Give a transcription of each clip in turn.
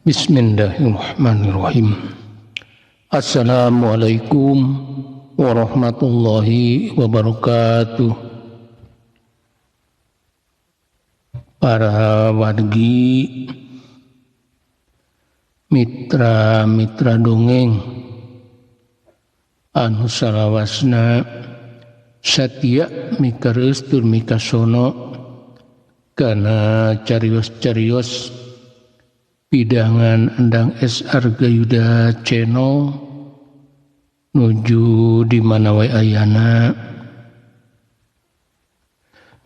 Bismillahirrahmanirrahim. Assalamualaikum warahmatullahi wabarakatuh. Para wargi, mitra-mitra dongeng anu salawasna satia mikareus tur mikasono kana carios-carios pidangan Andang S. Arga Yuda Channel nuju di mana wae ayana.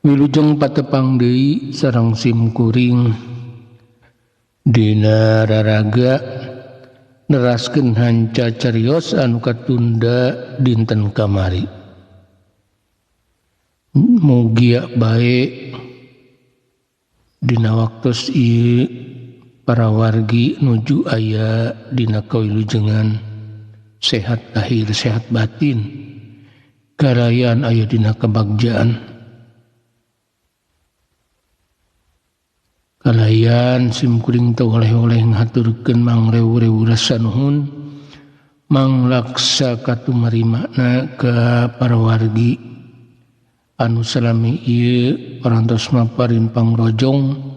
Wilujeng patepang deui sareng sim kuring dina raraga neraskeun hanca carios anu katunda dinten kamari. Mugia bae dina waktos ieu para wargi nuju aya dina kawilujengan sehat lahir sehat batin, karayan aya dina kebagjaan. Kalayan simkuring teu oleh-oleh ngaturkeun mangrew-rew rasa nuhun manglaksa katumarimana ka para wargi anu salami ieu parantos maparin pangrojong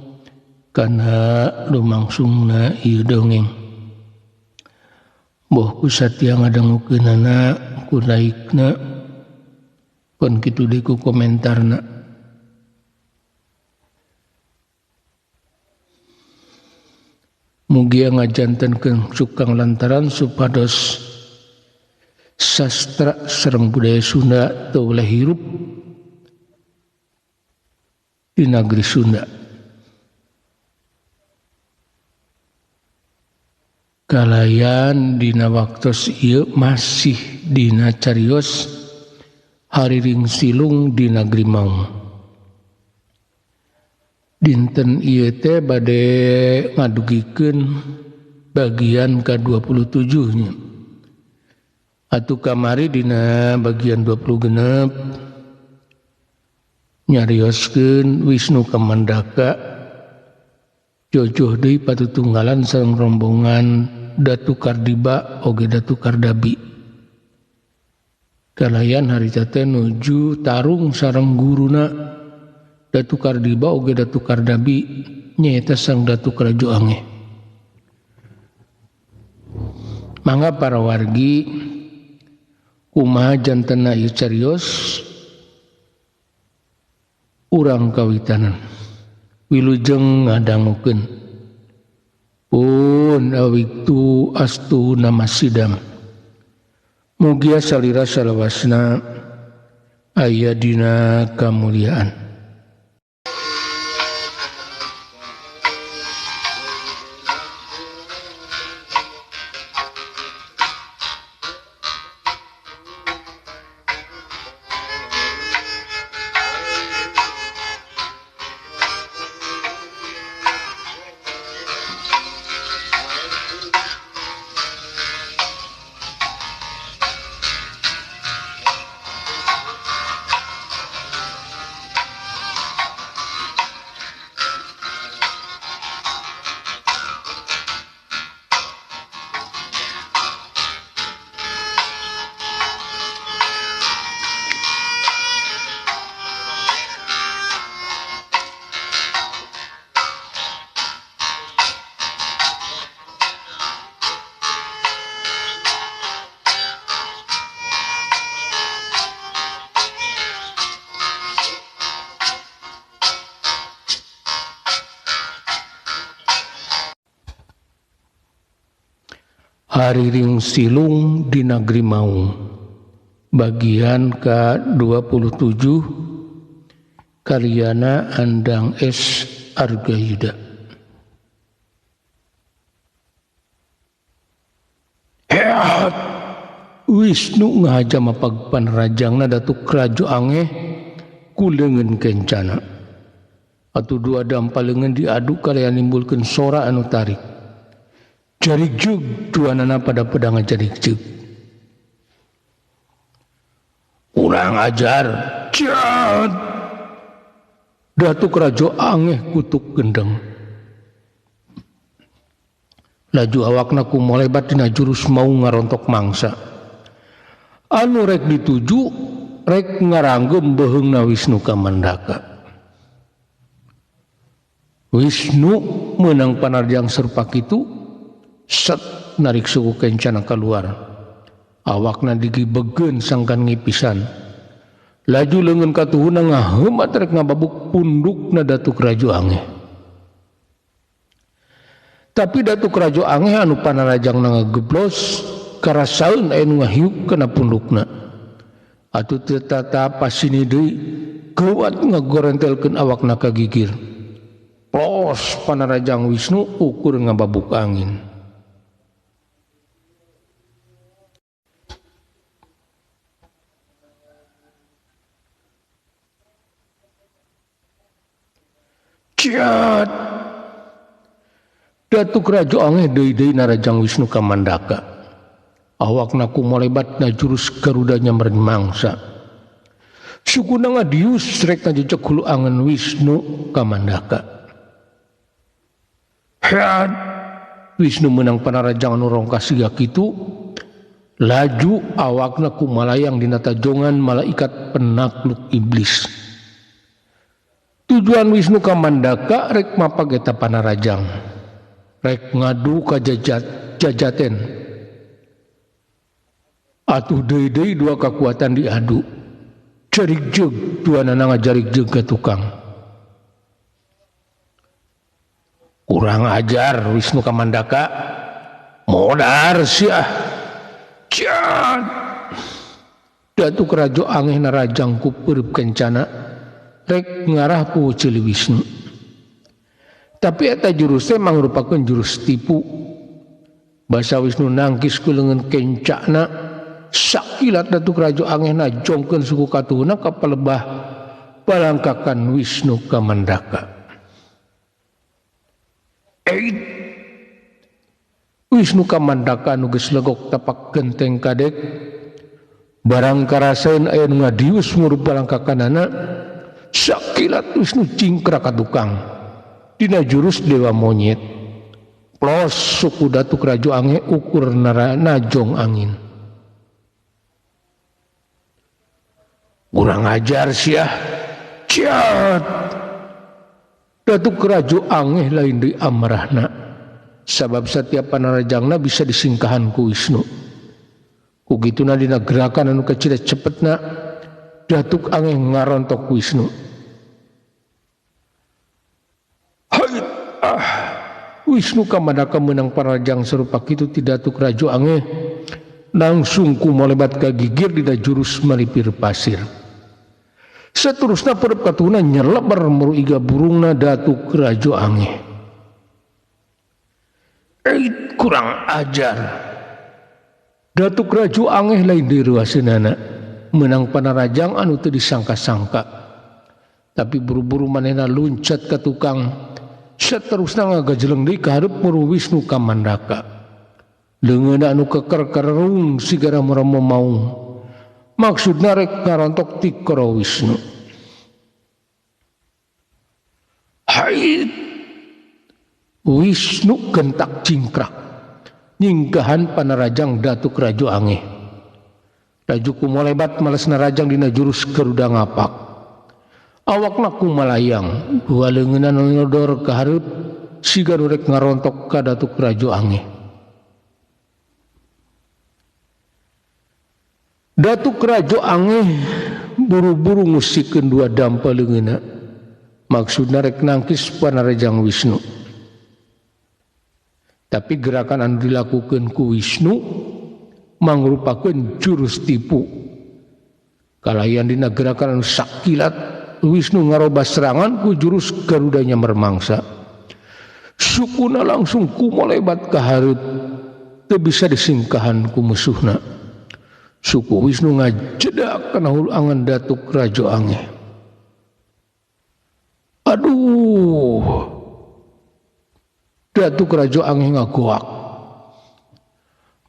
kana lumangsungna ieu dongeng. Boh ku satia ngadangukeunana ku like-na pun kitu deui ku komentarna. Mugia ngajantenkeun sukang lantaran supados sastra sareng budaya Sunda teu oleh hirup di negeri Sunda. Kalayan dina waktos ieu masih dina carios hariring silung di negeri Maung. Dinten ieu teh bade ngadugikeun bagian ka-27 nya. Atuh kamari dina bagian 26 nyarioskeun Wisnu Kamandaka jojoh deui patutunggalan sareng rombongan Datu Kardiba oge Datu Kardabi. Kalayan harita teh nuju tarung sareng guruna Datu Kardiba oge Datu Kardabi nyaeta Sang Datu Karajo Angeh. Mangga para wargi kumaha jantena ieu carios urang kawitanan. Wilujeng ngadangukeun. Pun awiktu astu nama sidam. Mugia salira salawasna aya dina kamuliaan. Hariring Silung di Negeri Maung bagian ke-27 karyana Andang S. Arga Yuda. Heat! Wisnu ngahaja mapagpan rajangna Datu Karajo Angeh ku leungeun kencana. Atuh dua dampa leungeun diadu kalayan nimbulkeun sora anu tarik. Jarik jug dua nana pada pedang jarik jug. Kurang ajar. Jat. Datu Karajo Angeh kutuk gendeng. Laju awakna ku molebat dina jurus mau ngarontok mangsa. Anu rek dituju rek ngaranggem beheungna Wisnu Kamandaka. Wisnu meunang panarjang serupa kitu, set narik suku kencana keluar. Awakna digibegeun sangkan ngipisan. Laju leungeun katuhuna ngaheumat rek ngababuk pundukna Datuk Rajo Angeh. Tapi Datuk Rajo Angeh anu panarajangna ngageblos karasaeun aya nu ngahiuk kana pundukna. Atuh teu tata pasini deui kuat ngagorentelkeun awakna ka gigir. Plos panarajang Wisnu ukur ngababuk angin. Ciat. Datuk Rajo Angeh deui-deui narajang Wisnu Kamandaka. Awakna kumolebatna jurus Garuda nyamperin mangsa. Sukuna ngadius rek ngajejek hulu angen Wisnu Kamandaka. Head. Wisnu menang panarajang anu rongkas siga kitu. Laju awakna kumalayang dina tajongan malaikat penakluk iblis. Tujuan Wisnu Kamandaka rek mapag eta panarajang. Rek ngadu ka jajaten. Atuh deui-deui dua kekuatan diadu. Jarik jeug dua nana ngajarik jeug ka tukang. Kurang ajar Wisnu Kamandaka. Modar siah. Ciat. Datuk Rajo Angeh narajang ku peureub kencana rek ngarah ku ceuli Wisnu. Tapi eta jurus teh mangrupakeun jurus tipu. Basa Wisnu nangkis ku leungeun kencana sakilat Datuk Rajo Angeh najongkeun suku katuhuna ka palebah palangkakan Wisnu Kamandaka. Eit. Wisnu Kamandaka nu geus legok tapak genteng kadek barang karasaeun aya nu ngadius ngurup palangkakanana sakilat Wisnu cingkrak ka tukang. Dina jurus dewa monyet. Plos suku Datuk Rajo Angeh ukur najong angin. Kurang ajar siah. Ciat. Datuk Rajo Angeh lain deui amarahna. Sabab setiap panarajangna bisa disingkahan ku Wisnu. Ku kituna dina gerakan anu kecil cepetna Datuk Angeh ngarontok Wisnu. Wisnu Kamandaka menang panarajang serupa kitu ti Datuk Rajo Angeh langsung ku molebat ka gigir dina jurus malipir pasir. Seterusna peureub katuhuna nyelebar muru iga burungna Datuk Rajo Angeh. Eit, kurang ajar. Datuk Rajo Angeh lain deui reuaseunana menang panarajang anu teu disangka-sangka. Tapi buru-buru manehna luncat ka tukang. Seterusna ngagajeleng deui ka hareup muru Wisnu Kamandaka. Leungeunna anu keker kerung sigara meremo maung. Maksudna rek ngarontok tikara Wisnu. Hait. Wisnu gentak cingkrak nyinggahan panarajang Datuk Rajo Angeh. Laju kumolebat males narajang dina jurus Garuda ngapak. Awakna kumalayang dua leungeunna nyodor ka hareup siga nu rek ngarontok ka Datuk Rajo Angeh. Datuk Rajo Angeh buru-buru ngusikeun dua dampa leungeunna. Maksudna rek nangkis panarajang Wisnu. Tapi gerakan anu dilakukeun ku Wisnu mangrupakeun jurus tipu. Kalayan dina gerakan anu sakilat Wisnu ngarobah serangan ku jurus Garuda nyamber mangsa. Sukuna langsung kumolebat ka hareup teu bisa disingkahan ku musuhna. Suku Wisnu ngajedak kana hulu angan Datuk Rajo Angeh. Aduh. Datuk Rajo Angeh ngagoak.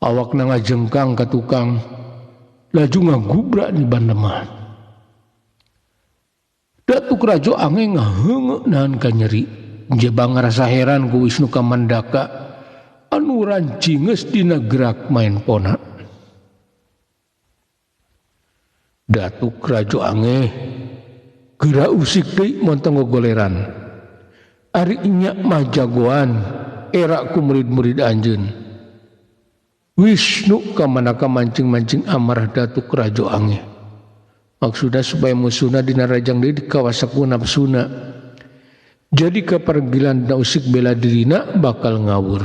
Awakna ngajengkang ka tukang laju ngagubrak di bandemah. Datuk Rajo Angeh ngaheungeuk nahan ka nyeri. Jebang ngarasa heran ku Wisnu Kamandaka Anu rancingeus dina gerak main pona. Datuk Rajo Angeh geura usik deui montong gogoleran. Ari nya mah jagoan era ku murid-murid anjeun. Wisnu kamanaka mancing-mancing amarah Datuk Rajo Angeh. Maksudna supaya musuhna dina rajang deui dikawasa ku nafsuna. Jadi kapargilan dina usik bela dirina bakal ngawur.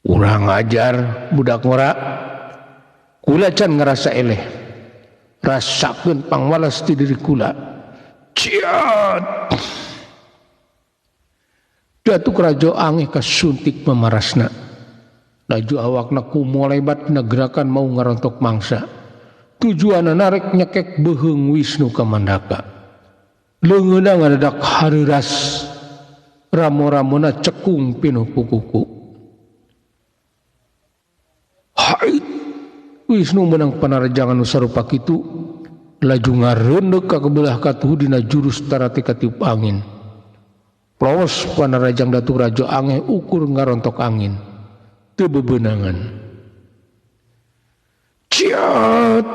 Urang ajar budak ngora. Kula can ngerasa eleh. Rasakeun pangwalas ti diri kula. Ciat. Datuk Rajo Angeh kasuntik memarasna. Laju awakna kumolebat dina gerakan mau ngarontok mangsa. Tujuanna narek nyekek beuheung Wisnu Kamandaka. Leungeunna ngadadak hareuras. Ramo-ramona cekung pinuh ku kuku. Hait. Wisnu menang panarajangan nu sarupa kitu laju ngareundek ka kebelah katuhu dina jurus tarate katiup angin. Plos panarajang Datuk Rajo Angeh ukur ngarontok angin. Teu bebenangan. Ciat.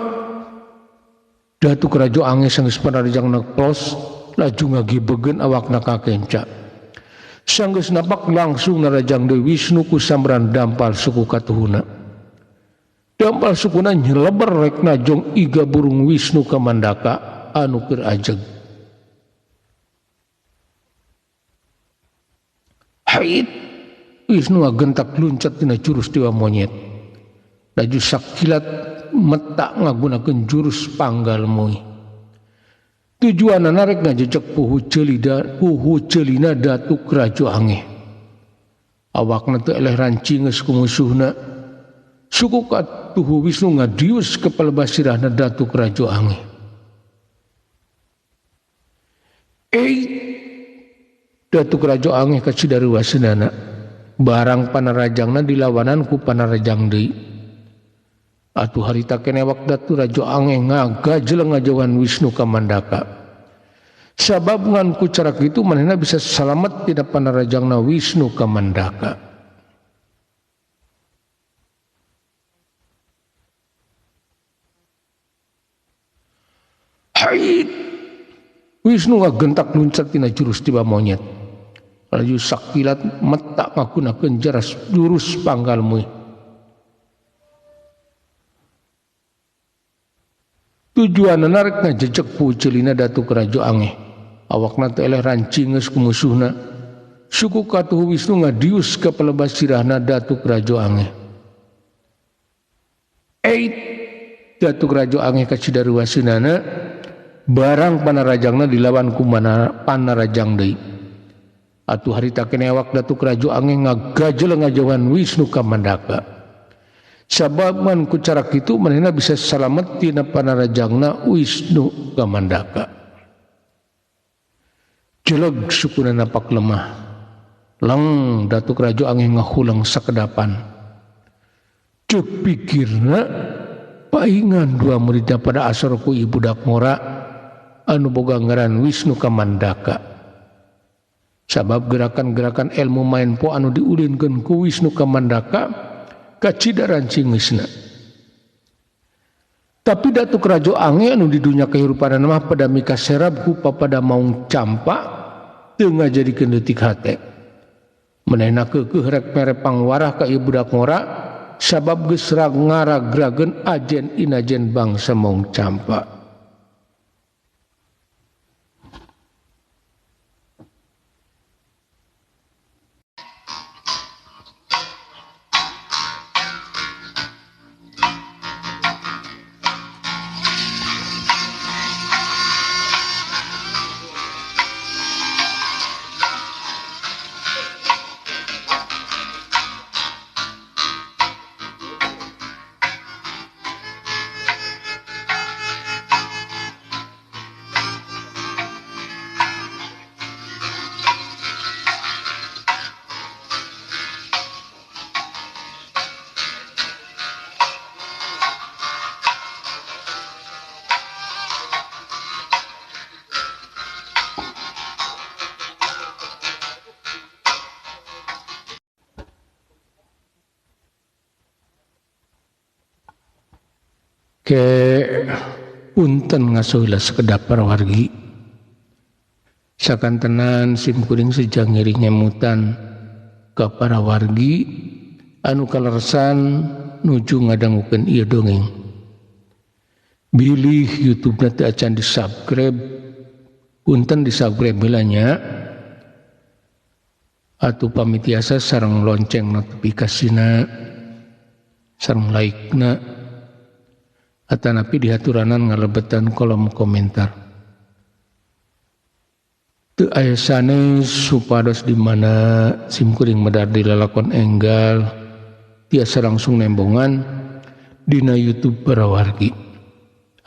Datuk Rajo Angeh sanggeus panarajangna plos laju ngagibegen awakna ka kenca. Sanggeus napak langsung narajang deui Wisnu ku samran dampal suku katuhuna. Dampal sukuna nyeleber rek najong iga burung Wisnu Kamandaka anu keur ajeg. Hait. Wisnu ngagentak luncat dina jurus dewa monyet. Laju sakilat metak ngagunakeun jurus panggal moi. Tujuanna narek ngajejek puhu ceulina Datuk Rajo Angeh. Awakna teu eleh rancingeus ku musuhna. Suku katuhu Wisnu ngadius kepala basirahna Datuk Rajo Angeh. Datuk Rajo Angeh kacidaruwaseunana. Barang panarajangna dilawanan ku panarajang deui. Atuh harita keneh wak Datuk Rajo Angeh ngagajeleng ngajauhan Wisnu Kamandaka. Sabab ngan ku cara kitu manehna bisa salamet tina panarajangna Wisnu Kamandaka. Hait. Wisnu ngagentak luncat tina jurus tiba monyet. Laju sakilat metak ngagunakeun jeras jurus panggal mui. Tujuanna narek ngajejek puceulina Datuk Rajo Angeh. Awakna teu eleh rancingeus ku musuhna. Suku katuhu Wisnu ngadius ka palebah sirahna Datuk Rajo Angeh. Datuk Rajo Angeh kacidaruwaseunana barang panarajangna dilawan ku panarajang deui. Atuh harita keneh awak Datuk Rajo Angeh ngagajel ngajauhan Wisnu Kamandaka. Sabab man ku cara kitu manehna bisa salamet tina panarajangna Wisnu Kamandaka. Jeleg sukuna napak lemah. Leng Datuk Rajo Angeh ngahulang sakedapan. Ceuk pikirna paingan dua muridna pada asor ku ieu budak ngora anu boga ngaran Wisnu Kamandaka. Sabab gerakan-gerakan ilmu main po anu diulinkeun ku Wisnu Kamandaka kacida rancingeusna. Tapi Datuk Rajo Angeh anu di dunya kehirupan mah pada mikaserab ku papada maung campa teu ngajadikeun leutik hate. Manehna keukeuh rek mere pangwarah ka ieu budak ngora sabab geus ngaragrageun ajen inajen bangsa maung campa. Ke punten ngasohila sekedap para wargi. Sakantenan simkuring sejang ngiring ngemutan ka para wargi anu kaleresan nuju ngadangukeun ieu dongeng. Bilih YouTube-na teu acan di-subscribe, punten di-subscribe heula nya. Atuh pamitiasa sareng lonceng notifikasina, sareng like-na, atanapi dihaturanan ngalebetan kolom komentar. Teu aya sanes supados di mana simkuring medar di lalakon enggal tiasa langsung nembongan dina YouTube para wargi.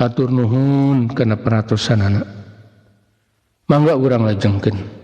Atur nuhun kana perhatosanana. Mangga urang lajengkeun.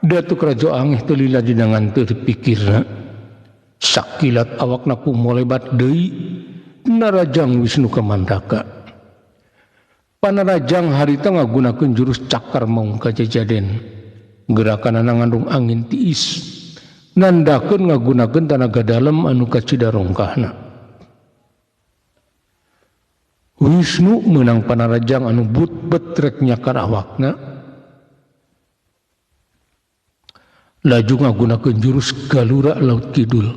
Datuk Rajo Angeh teu lila dina nganteur pikirna. Sakilat awakna kumolebat deui narajang Wisnu Kamandaka. Panarajang harita ngagunakeun jurus cakar maung kajajaden. Gerakanana ngandung angin tiis. Nandakeun ngagunakeun tanaga dalem anu kacida rongkahna. Wisnu meunang panarajang anu but-bet rek nyakar awakna. Laju ngagunakeun jurus Galura Laut Kidul.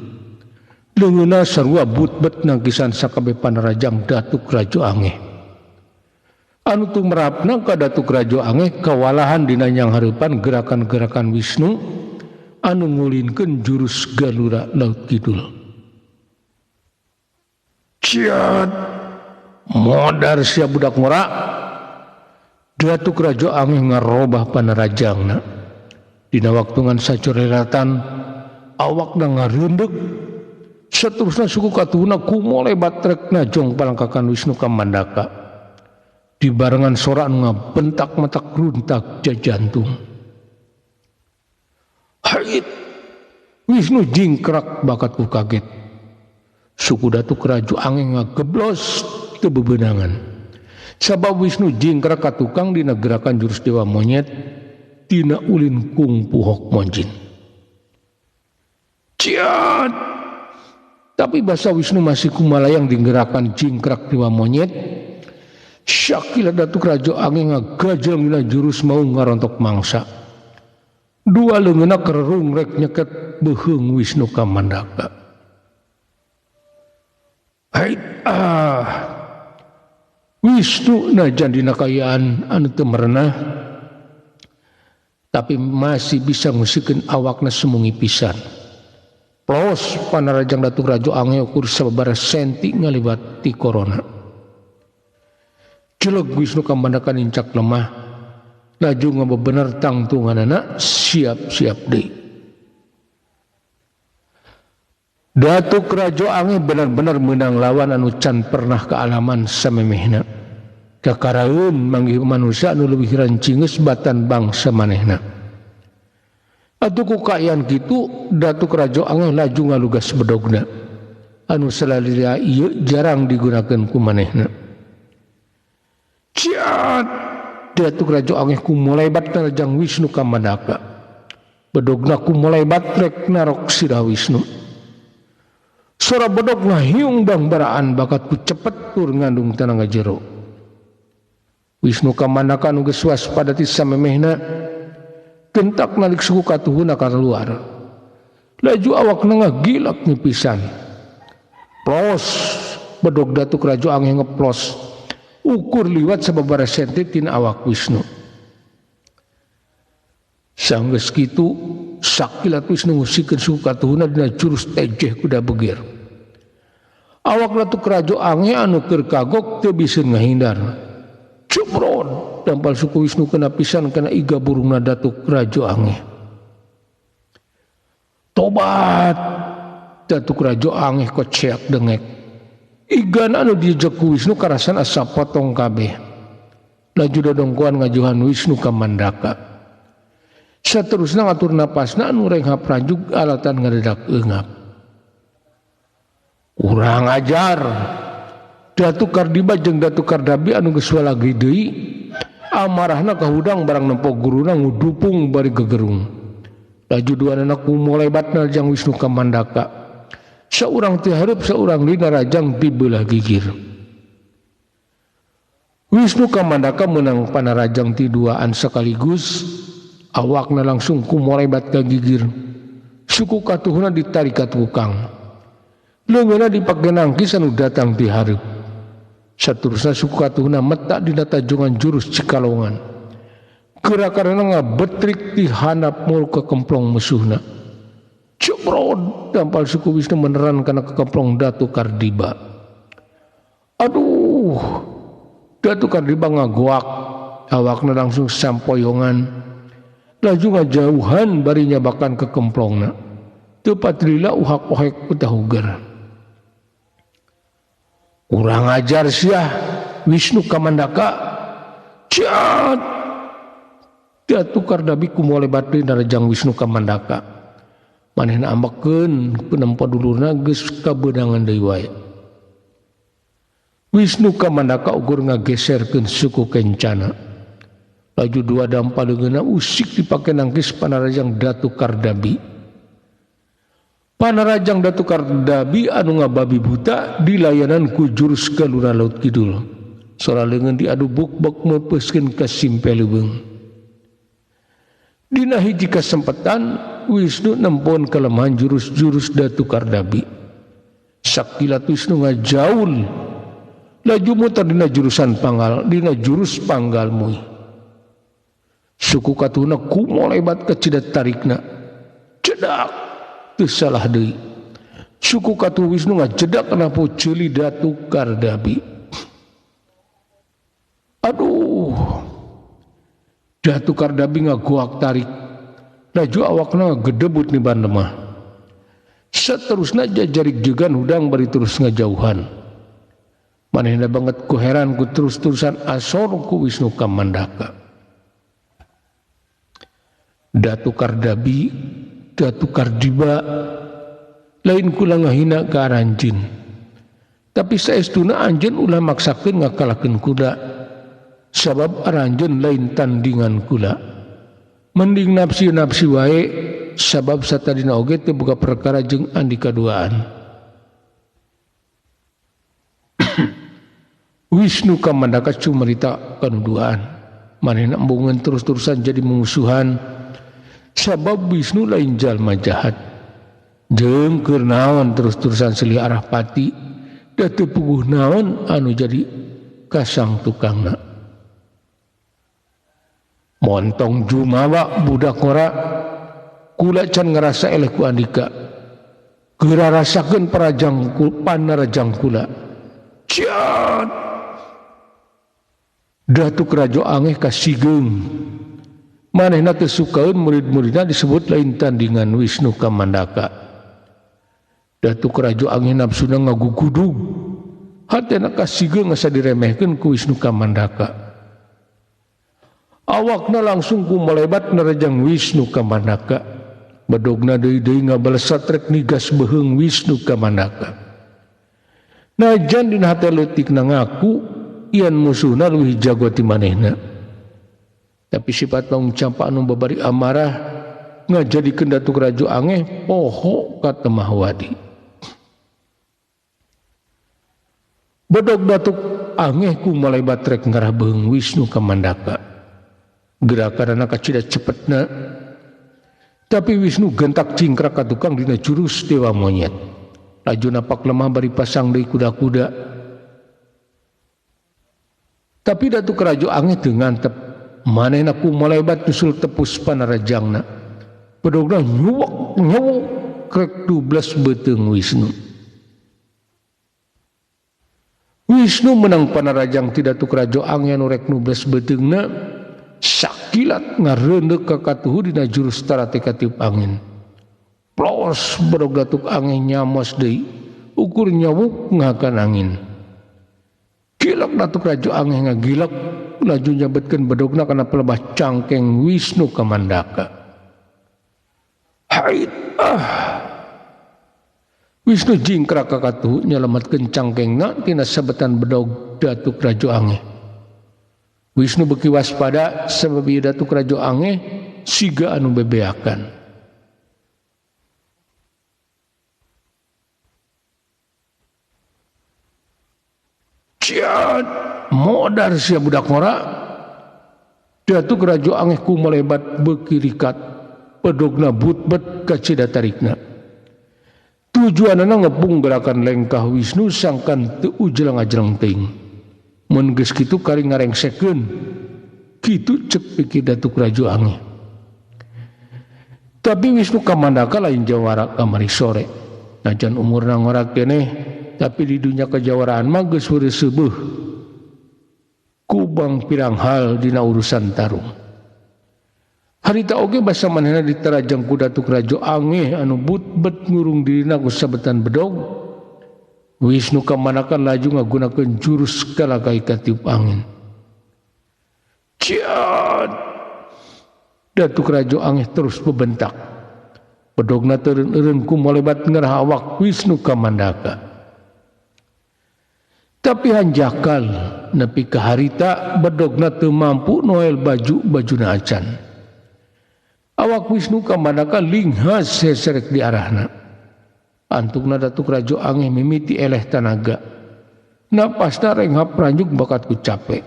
Leungeunna sarua but-bet nangkisan sakabeh panarajang Datuk Rajo Angeh. Anu tumrapna ka Datuk Rajo Angeh kawalahan dina nyanghareupan gerakan-gerakan Wisnu anu ngulinkeun jurus Galura Laut Kidul. Ciat modar sia budak ngora. Datuk Rajo Angeh ngarobah panarajangna. Dina waktu ngan sacoreratan awakna ngareundek seterusna suku katuhuna kumolebat rekna jong palangkakan Wisnu Kamandaka. Dibarengan sora anu ngabentak matak runtak jajantung. Hait! Wisnu jingkrak bakat ku kaget. Suku Datuk Rajo Angeh ngageblos teu bebenangan. Sabab Wisnu jingkrak ka tukang dina gerakan jurus dewa monyet tina ulin kung puhok monjin. Ciat! Tapi basa Wisnu masih kumalayang digerakan jingkrak dewa monyet. Syakila Datuk Rajo Angeh ngagajel dina jurus mau ngarontok mangsa. Dua leungeunna kererung rek nyeket beuheung Wisnu Kamandaka. Hait ah! Wisnu najan dina kaayaan anu teu merenah, tapi masih bisa ngusikeun awakna semungi pisan. Plos panarajang Datuk Rajo Angeh ukur sababaraha senti ngaliwat ti korona. Jeleg Wisnu Kamandaka nincak lemah, laju ngabebener tangtunganana siap-siap deui. Datuk Rajo Angeh bener-bener meunang lawan anu can pernah kaalaman samemehna. Kakaraeun manggih manusia anu leuwih rancingeus batan bangsa manehna. Atuh ku kaayaan kitu Datuk Rajo Angeh laju ngalugas bedogna anu salalila ieu jarang digunakeun ku manehna. Ciat! Datuk Rajo Angeh kumolebat narajang Wisnu Kamandaka. Bedogna kumolebat rek narok sirah Wisnu. Sora bedogna hiung bangbaraan bakat ku cepet tur ngandung tanaga jero. Wisnu Kamandaka nu geus waspada ti samemehna gentak nalik suku katuhuna kaluar. Laju awakna ngagilak ngipisan. Plos bedog Datuk Rajo Angeh ngeplos. Ukur liwat sababaraha senti tina awak Wisnu. Sanggeus kitu sakilat Wisnu ngusikeun suku katuhuna dina jurus tejeh kuda beger. Awak Datuk Rajo Angeh anu keur kagok teu bisa ngahindar. Cebrod dampal suku Wisnu kena pisan kana iga burungna Datuk Rajo Angeh. Tobat Datuk Rajo Angeh koceak dengek. Igana anu dijek ku Wisnu karasan asa potong kabeh. Laju dodongkoan ngajuhan Wisnu ka Mandaka. Saterusna ngatur napasna anu renghap ranjug alatan ngadedak eungap. Kurang ajar. Datuk Kardiba jeung Datuk Kardabi anu geus walagi deui amarahna kahudang barang nempo guruna ngudupung bari gegerung. Laju duanana ku molebatna jang Wisnu ka Mandaka. Saurang ti hareup saurang dina rajang ti beulah gigir. Wisnu Kamandaka menang panarajang ti duaan sekaligus awakna langsung ku molebat ka gigir. Suku katuhuna ditarik ka tukang. Leungeunna dipake nangkis anu datang ti hareup. Saterusna suku katuhuna metak dina tajungan jurus Cikalongan. Gerakanna ngabetrik ti handap mul ke kemplong musuhna. Cebrod dampal suku Wisnu meneran kana kekemplong Datu Kardiba. Aduh, Datu Kardiba ngagoak, awakna langsung sampoyongan. Laju ngajauhan bari nyabakan kekemplongna. Teu patrila uhak ohek utahuger. Kurang ajar sia Wisnu Kamandaka. Ciat. Datu Kardabi kumolebat deui narajang Wisnu Kamandaka. Manehna ambekeun penempo dulurna geus kabeunangan deui wae. Wisnu Kamandaka ukur ngageserkeun suku kencana. Laju dua dampa leungeunna usik dipake nangkis panarajang Datu Kardabi. Panarajang Datu Kardabi anu ngababi buta dilayanan ku jurus Galura Laut Kidul. Sora leungeun diadu buk-buk meupeuskeun ka simpe leuweung. Dina hiji kasempatan Wisnu nempon kelemahan jurus-jurus Datu Kardabi. Sakilat Wisnu ngajaul laju muter dina jurusan panggal, dina jurus panggal mui. Suku katuhna kumolebat kecidat tarikna. Cedak teu salah deui. Suku katuh Wisnu ngajedak kana ceuli Datu Kardabi. Aduh. Datu Kardabi ngagoak tarik. Laju awakna gedebut ni bandemah. Seterusna jajarik jegan hudang bari terus ngajauhan. Manehna banget ku heran ku terus-terusan asor ku Wisnu Kamandaka. Datu Kardabi, Datu Kardiba lain kula ngahina ka aranjeun. Tapi saestuna anjeun ulah maksakeun ngakalahkeun kuda. Sabab aranjeun lain tandingan kula. Mending nafsi-nafsi wae sabab satadina oge teu boga perkara jeung andika duaan. Wisnu Kamandaka cumarita kanu duaan. Manehna embungeun terus-terusan jadi mumusuhan sabab Wisnu lain jalma jahat. Jeung keur naon terus-terusan silih arah pati da teu puguh naon anu jadi kasang tukangna. Montong jumawa budak ngora kula can ngerasa eleh ku andika. Geura rasakeun parajang panarajang kula. Ciat. Datuk Rajo Angeh kasigeung. Manehna teu sukaeun murid-muridna disebut lain tandingan Wisnu Kamandaka. Datuk Rajo Angeh nafsuna ngagugudug. Hatena kasigeung asa diremehkeun ku Wisnu Kamandaka. Awakna langsung ku melebat nerejang Wisnu Kamandaka. Bedogna deui-deui ngabalesat rek nigas beuheung Wisnu Kamandaka. Najan dina hate leutikna ngaku ian musuhna leuwih jago ti manehna. Tapi sifat maung campa anu babari amarah ngajadikeun Datuk Rajo Angeh poho ka temah wadi. Bedog Datuk Angeh ku malebat rek ngarah beuheung Wisnu Kamandaka. Gerakanana kacida cepetna. Tapi Wisnu gentak cingkrak ka tukang dina jurus dewa monyet. Laju napak lemah bari pasang deui kuda-kuda. Tapi Datuk Rajo Angeh teu ngantep. Manehna ku malebat nyusul tepus panarajangna. Bedogna nyuwek nyuwek krek 12 beuteung Wisnu. Wisnu menang panarajang ti Datuk Rajo Angeh anu rek nubles beuteungna sakilat ngareundeuh ka katuhu dina jurus tarate katiup angin. Plos bedog Datuk Angeh nyamos deui ukur nyawuk ngahakan angin. Gilak Datuk Rajo Angeh ngagilak laju nyabetkeun bedogna kana pelebah cangkeng Wisnu Kamandaka. Hait ah. Wisnu jingkrak ka katuhu nyalametkeun cangkengna tina sabetan bedog Datuk Rajo Angeh. Wisnu beuki waspada sabab ieu Datuk Rajo Angeh siga anu bebeakan. Ciat modar sia budak ngora. Datuk Rajo Angeh ku malebat beuki rikat bedogna butbet kacida tarikna. Tujuanana ngepung gerakan lengkah Wisnu sangkan teu ujlang-ajlang teuing. Mun geus kitu kari ngarengsekeun. Kitu cek pikir Datuk Rajo Angeh. Tapi Wisnu Kamandaka lain jawara kamari sore. Najan umurna ngora keneh, tapi di dunia kejawaraan mah geus heureus seubeuh. Kubang pirang hal dina urusan tarung. Harita oge basa manehna diterajang ku Datuk Rajo Angeh anu butbet ngurung dirina ku sabetan bedog. Wisnu Kamandaka laju ngagunakeun jurus kalakai katiup angin. Ciat! Datuk Rajo Angeh terus bebentak. Bedogna teureun-eureun ku malebat ngerah awak Wisnu Kamandaka. Tapi hanjakal nepi ka harita bedogna teu mampu noel baju-bajuna acan. Awak Wisnu Kamandaka linghas seserek di arahna. Antukna Datuk Rajo Angeh mimiti eleh tanaga. Napasna renghap ranjuk bakat ku capek.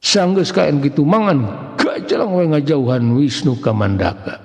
Sanggeus kaen kitu mangan gajalang we ngajauhan Wisnu Kamandaka.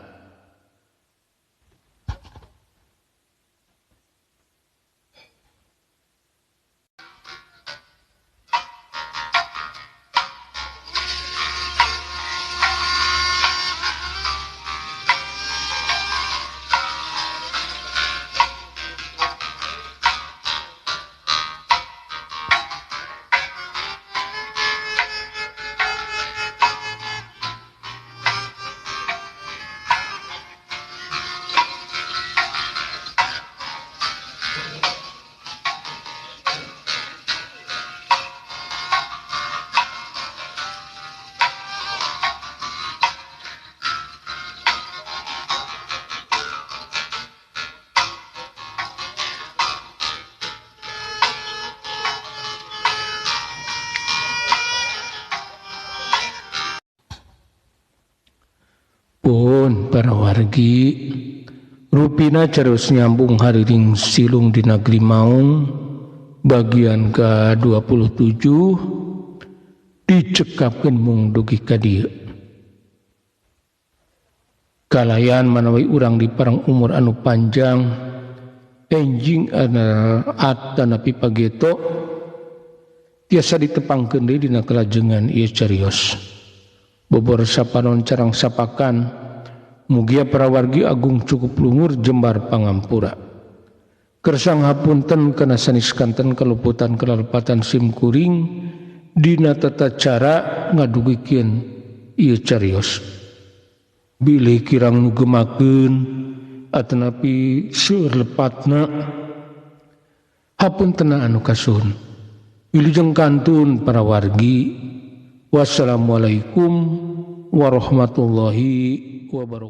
Pun para wargi rupina terus nyambung hariring silung di negeri Maung bagian ke-27 dicekapkeun mung dugi ka dieu. Kalayan manawi urang di parang umur anu panjang enjing atanapi pageto tiasa ditepangkeun deui dina kalajengan ieu carios. Bobor sapanon carang sapakan mugia parawargi agung cukup lungur jembar pangampura. Kersang hapunten kana sanes kanten kaluputan kalalepatan sim kuring dina tata cara ngadugikeun ieu carios. Bilih kirang nu gemakeun atanapi seueur lepatna hapuntena anu kasuhun. Wilujeng kantun parawargi. Wassalamualaikum warahmatullahi wabarakatuh.